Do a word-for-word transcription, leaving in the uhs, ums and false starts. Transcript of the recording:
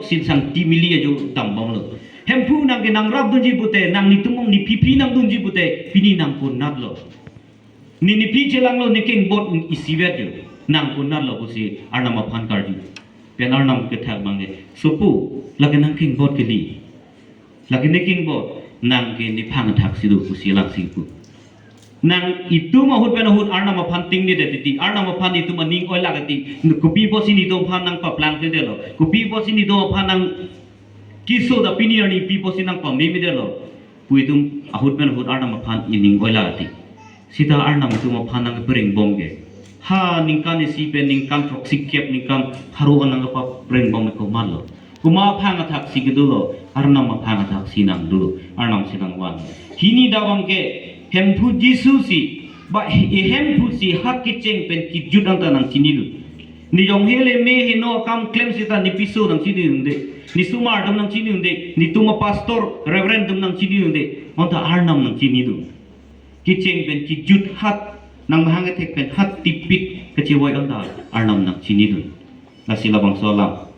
Sinsang timili ajo dambomlo. Hemphu nang ke nangrapdunji pute, nang netum ong nephi phi nangdunji pute, pini nang konatlo. Ne nephi chelanglo, ne kengbot isivet jo. Nang konatlo pusi Arnam aphan karju. Pen Arnam kethak abang ke, sopo, lake nang kengbot kali. Lake ne kengbot, nang ke nephang athak si do pusi langsi pu. Nang itum ahut pen ahut Arnam aphan ting ni det titi, Arnam aphan itum aning oilak titi, kopi pusi netum aphan nangpaplang te detlo, kopi pusi netum aphan nang kiso da pini arni pi pusi nangpameme detlo. Pu itum ahut pen ahut Arnam aphan ining oilak titi. Sita Arnam itum aphan nangprengbom ke. Ha ningkan isi pen ningkan throksi kep ningkan pharo an nangpaprengbom ke komatlo. Komat aphang athak si kedo lo, Arnam aphang athak si nangdo, Arnam si nangvan. Hini dak abang ke, Hemphu Jisu si, ba e Hemphu si ha kecheng pen kejut anta nangchinidun. Ne jong hele me heno akam klem sita ne piso nangchinidunde, ne somar atum nangchinidunde, netum apastor, reverend atum nangchinidunde, anta Arnam nangchinidun. Kecheng pen kejut hat, nangmahang kethek pen hat tipit kachevoi anta Arnam nangchinidun. Lasi labangso alam